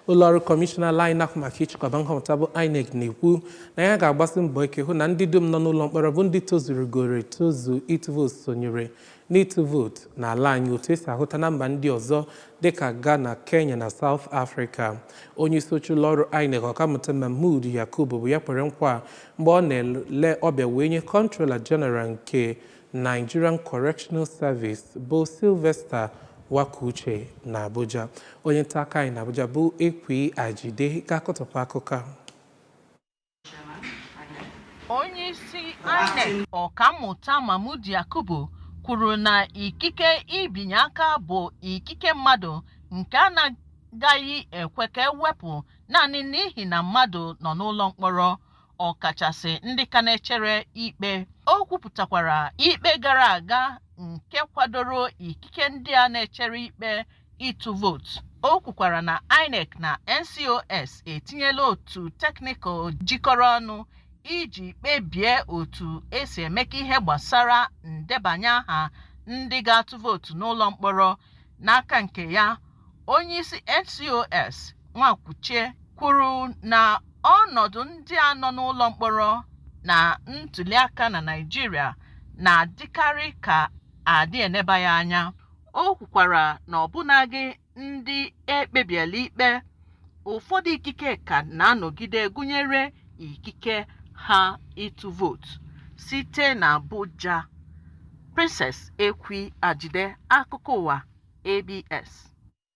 Ụlọọrụ kọmishọna ala anyị na-ahụ maka ịchịkọba nhọpụta bụ INEC na-ekwu na ya ga-agbasi mbọ ike hụ na ndị dum nọ n'ụlọ mkpọrọ bụ ndị tozurugoro etozu ịtụ vootu sonyere n'ịtụ vootu n'ala anyị otu esi ahụta na mba ndị ọzọ dịka Ghana, Kenya na South Africa. Onye isi oche ụlọọrụ INEC Ọkammụta Mahmood Yakubu bụ ya kwere nkwa a mgbe ọ na-ele ọbịa wee nye Comptroller General nke Nigerian Correctional Service bụ Sylvester Nwakuche na Abuja. Onye nta akụkọ anyị na Abuja bụ Ekwi Ajide ga-akọtọpụ akụkọ a. Onyeisi INEC Ọkammụta Mahmood Yakubu kwuru na ikike ibinye aka bụ ikike mmadụ nke a na-agaghị ekwe ka ewepụ naanị n'ihi na mmadụ nọ n'ụlọ mkpọrọ ọkachasị ndị ka na-echere ikpe. O kwupụtakwara ikpe gara aga nke kwadoro ikike ndị a na-echere ikpe ịtụ vootu. O kwukwara na INEC na NCOS etinyela otu teknikal jikọrọ ọnụ iji kpebie otu esi emekọ ihe gbasara ndebanye aha ndị ga-atụ vootu n'ụlọ mkpọrọ. N'aka nke ya, onyeisi NCOS Nwakwuchie kwuru na ọnọdụ ndị a nọ n'ụlọ mkpọrọ na ntuliaka na Naịjirịa na-adịkarị ka adị eneba ya anya. O kwukwara na ọbụnagị ndị ekpebiela ikpe, ụfọdụ ikike ka na-anọgide gụnyere ikike ha ịtụ vootu. Site n'Abuja, Princess Ekwi Ajide, akụkọ ụwa ABS.